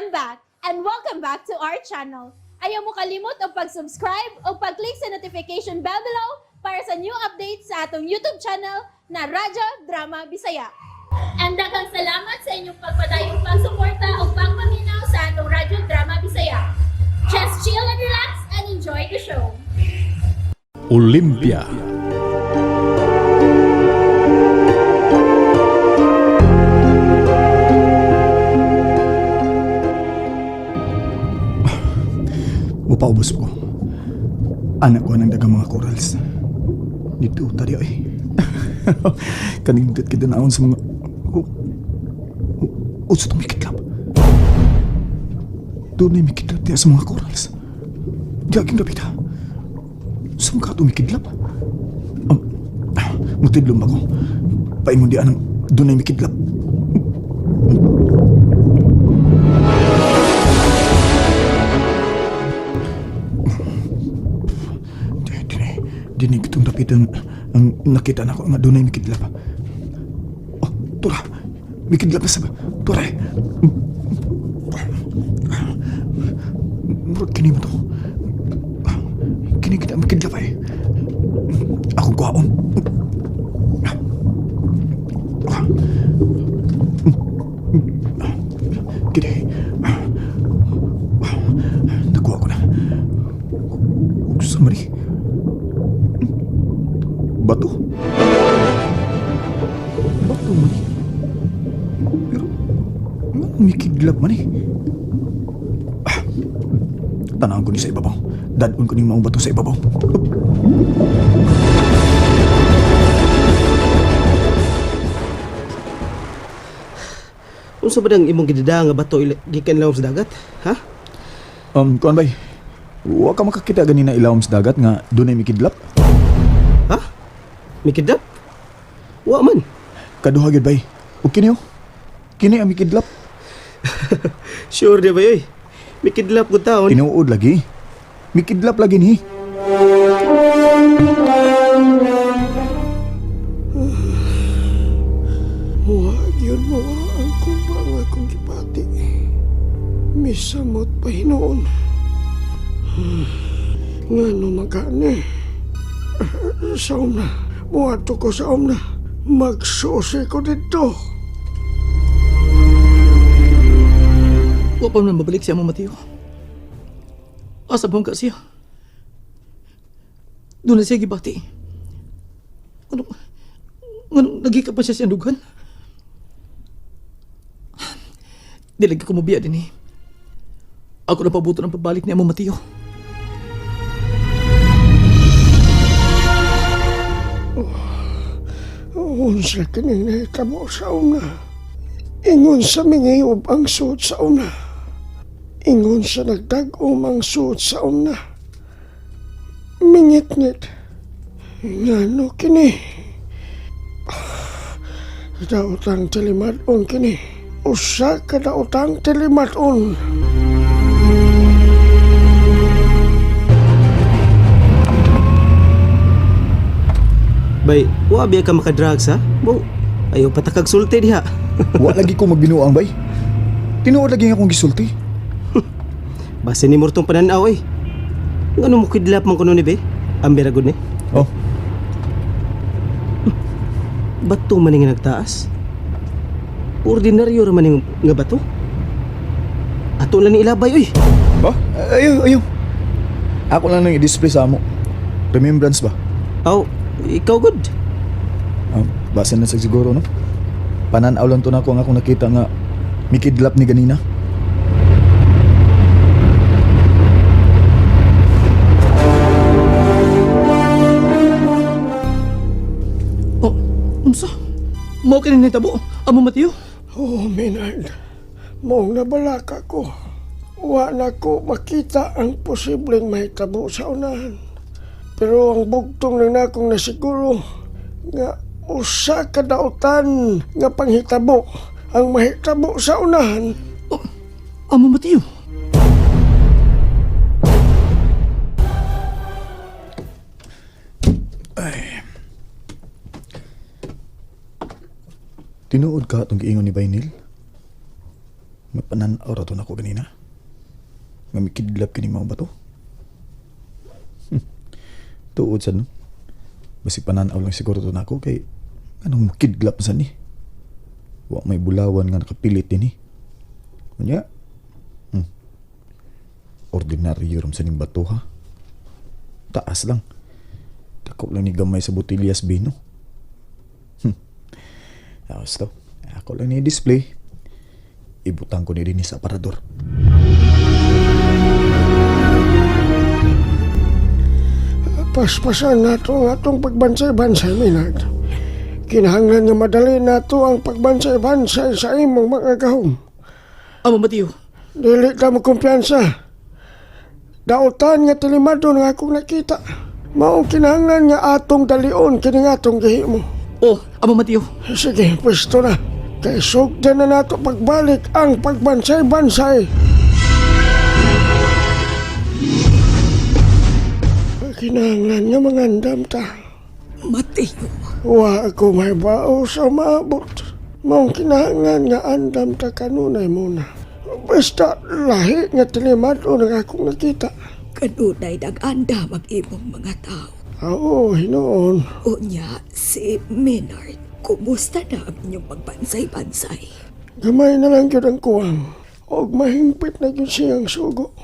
I'm back and welcome back to our channel. Ayaw mo kalimot og pag-subscribe o pag-click sa notification bell below para sa new updates sa atong YouTube channel na Radyo Drama Bisaya. And daghang salamat sa inyong pagpadayong pagsuporta o pagpaminaw sa atong Radyo Drama Bisaya. Just chill and relax and enjoy the show. Olympia. Mupaubos ko. Anak ko ng dagang mga corals. Dito tadi ay. Kanindot kita naon sa mga... Oh, oh, oh, sa itong mikidlap. Doon na mikidlap diya sa mga corals. Gaging gabita. Sa mga kato mikidlap? Mutidlom ako. Paingon di anang doon na mikidlap. Dini, dini kitong dapitan ang nakita na ko nga doon ay mikidlap. Oh, tura. Mikidlap na sa ba? Tura. Eh. Murag kini mo to. Kini kita mikidlap ay. Akong kuhaon. Kini. Nakuha ko na. Sa mali. Bato. Bato man eh. Pero, nga umikidlap man eh. Ah, tanawin ko ni sa ibabaw. Dadon ko ni maong bato sa ibabaw. Unsa ba dang imong gidada nga bato gikan ilawom sa dagat? Ha? Kuan bay, wa ka makakita ganina ilawom sa dagat nga doon ay mikidlap. Ha? Mikidlap? Wa man. Kaduha gyud bay. Ug kini oh. Kini ang mikidlap. Sure di ba yoy? Mikidlap gud taon. Tinuod lagi. Mikidlap lagi ni. Wa gyud mo ang kumba nga akong gibati. Misamot pa hinuon. Ngano magani? Sa una, muadto ko sa una. Magsusi ko dito. Wa pa man mabalik siya mo, Mateo. Asa bang ka siya? Doon na siya gibati. Ano, ano, nagika pa siya sa dugan? Di lagi ko mabiya din eh. Ako na pabuto ng pabalik niya mo, Mateo. Unsa kining nahitabo sa una. Ingon sa mingiyob ang suot sa una. Ingon sa nagdag-om ang suot sa una. Mingit-ngit. Ngano kini? Daotang tilimat-on kini. Usa ka daotang tilimat-on. Bay, wa biya ka makadrugs ha? Bo, ayaw patakag sulti diha. Wa lagi ko magbinuang bay. Tinuod lagi nga akong gisulti. Base ni Mortong pananaw eh. Ngano mo kidlap man kuno ni be? Ambera gud ni. Oh, Bato man ni nga nagtaas. Ordinaryo ra man ni nga bato. Ato lang ni ilabay oy. ba? Ayaw, ayaw. Ako lang nang i-display sa amo. Remembrance ba? Aw, ikaw gud. Basa na sa siguro, no? Pananaw lang to na ako ang akong nakita nga mikidlap ni ganina. Oh, unsa? Mao kini nahitabo? Amo, Mateo? Oh, Maynard. Mong nabalaka ko. Wa na ko makita ang posibleng mahitabo sa unahan. Pero ang bugtong na nakong nasiguro nga usa ka daotan nga panghitabo ang mahitabo sa unahan. Oh, Amo, Mateo? Tinuod ka itong giingon ni Bainil? Mapanan-aw ra to nako ganina. Nga mikidlap kining mga bato. Tuod sad no. Basig panan-aw lang siguro to nako kay anong mukidlap sa ni. Wa may bulawan nga nakapilit din eh. Unya. Ordinaryo ram sa ning bato ha. Taas lang. Dako lang ni gamay sa botilyas bino. Tapos to. Ako lang ni display. Ibutang ko ni dinhi sa aparador. Paspasan nato ang atong pagbansay-bansay, Maynard. Kinahanglan nga madali nato ang pagbansay-bansay sa imong mga gahom. Amo Mateo, Dili ka mo kumpiyansa. Dautan nga tilimado nga akong nakita. Maong kinahanglan nga atong dalion kini nga atong gihimo. Oh, Amo Mateo. Sige, pwesto na. Kay sugdan na nato pagbalik ang pagbansay-bansay. Kinahanglan nga mangandam ta. Mateo, Wa ako may bao sa maabot. Maong kinahanglan nga andam ta kanunay muna. Basta lahi nga tilimado nga akong nakita. kanunay nag-andam ang imong mga tao. Oo, hinoon. Unya, si Maynard, kumusta na ang inyong pagbansay-bansay? Gamay na lang gyud ang kuwang. Og mahingpit na gyud siyang sugo.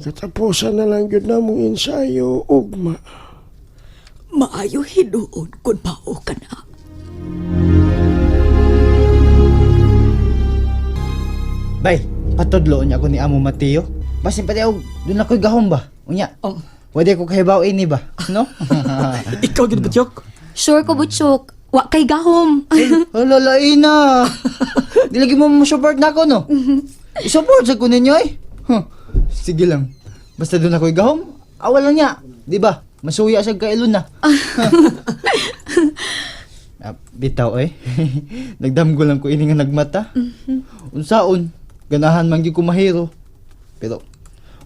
Katapusan na lang gyud namong ensayo ugma. Maayo hinuon kung mao ka na. Bay, patudlo niya ako ni Amo Mateo. Basin pati ako, doon ako'y gahom ba? Unya, pwede ko kahibaw ini ba? No? Ikaw gid Butchok. Sure ko, Butchok. Wa kay gahom. Hala, lain na. Di lagi mo mo-support na ako, no? I-support sa ko ninyo, eh. Huh. Sige lang. Basta doon ako'y gahom, awal lang niya. Di ba? Masuya sa kailon na. Ah, bitaw eh. Nagdamgo lang ko ini nga nagmata. Unsaon, ganahan man gyud ko mahiro. Pero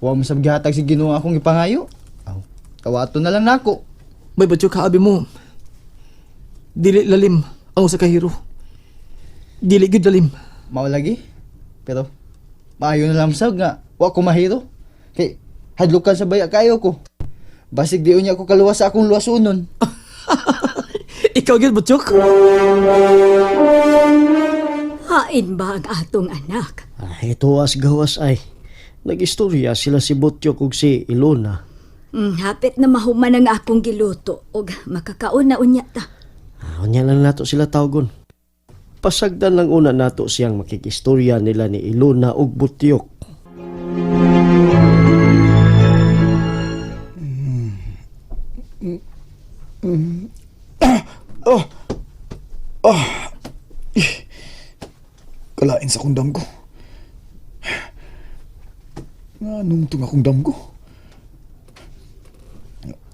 wa mo sab gihatag si Ginoo akong ipangayo. Aw, tawato na lang nako. May Butchok, haabi mo. Dili lalim ang usa ka hero. Dili gid lalim. Mao lagi. Pero maayo na lang sab nga wa ko mahiro. Kay hadlukan sa baya kayo ko. Basig di unya ko kaluwas sa akong luwasunon. Ikaw gid Butchok. Hain ba ang atong anak? Ay, tuwas gawas ay. Nag-istorya sila si Butyok ug si Ilona. Hapit na mahuman ang akong giluto og makakaon na unya ta. Ah, unya lang nato sila tawgon. Pasagdan lang una nato siyang makikistorya nila ni Ilona ug Butyok. Oh! Oh! Ih! Kalain sa akong damgo. Nga nung itong akong damgo.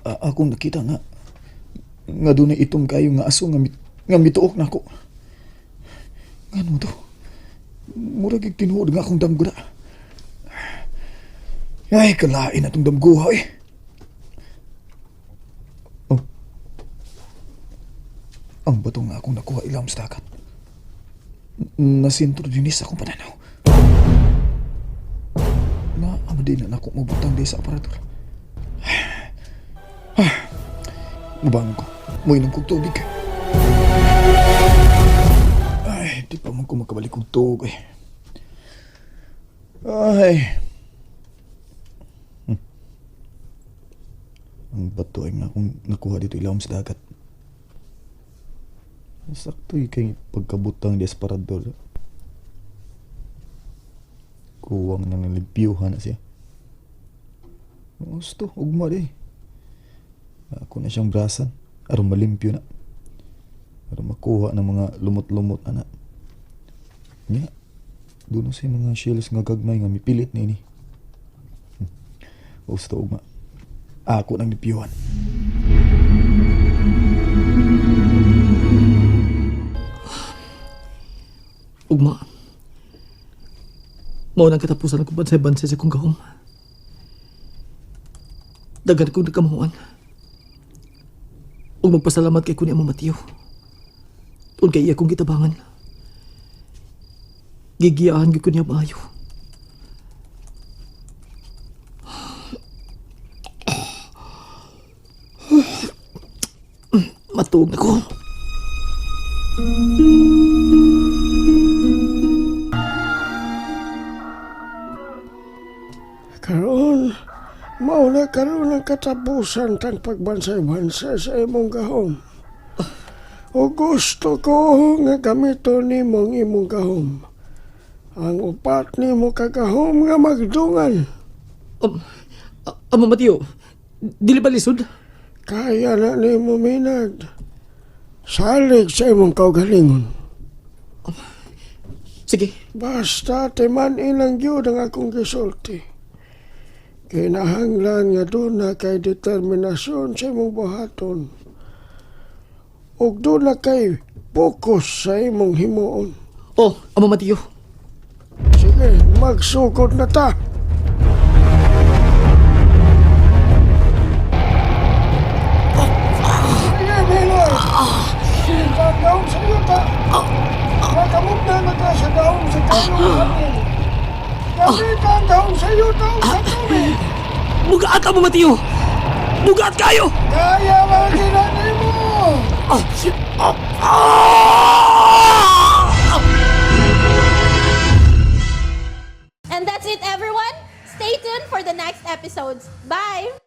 Akong nakita nga nga doon na itom kayo nga aso nga, nga mituok na ako. Nga ano to? Murag yung tinuod nga akong damgo na. Ay, kalain na itong damgo eh. Oh. Ang bato nga akong nakuha ilam sa dagat. Nasintro din sa akong pananaw. Na, ama din na nako mabutang di sa aparador. Mubangon ko. Muinom kong tubig. Ay, di pa man ko makabalik kong tubig eh. Ay. Ang bato ay nga akong nakuha dito ilawom sa dagat. Sakto yung kay pagkabutang di esparador. Kuwang nang nalimpyuhan na siya. Gusto, ugma di. Ako na siyang brasan. Aron malimpyo na. Aron makuha ng mga lumot-lumot ana. Nya, doon sa mga shells nga gagmay nga mipilit na ini. Gusto, ugma. Ako nang limpyuhan. Ugma. Mao nang katapusan akong bansay-bansay sa kong gahom. Daghan kong nagkamahuan. Ug magpasalamat kay ko ni Amo Mateo. Ug kay iya kong gitabangan. Gigiyahan gyud ko niya maayo. Tuog nako. Karon, mao na karon ang katapusan tang pagbansay-bansay sa imong gahom. O gusto ko nga gamiton nimo ang imong gahom. Ang upat nimo kagahom nga magdungan. Amo Mateo, dili ba lisod? Kaya na nimo, Maynard. Salig sa imong kaugalingon. Sige. Basta timan ilang gyud ang akong gisulti. Kinahanglan nga doon na kay determinasyon sa imong buhaton. Ug doon na kay focus sa imong himuon. Oh, Amo Mateo. Sige, magsugod na ta. Sige, Miller. Sinta ang daon sa yuta. Makamot na na ka sa daon sa kayong hangin. Gamit ang daon sa yuta o sa tubig. Bugat, Amo Mateo. Bugat kayo. Kaya ba ginani mo? Ah, ah, ah! And that's it, everyone. Stay tuned for the next episodes. Bye!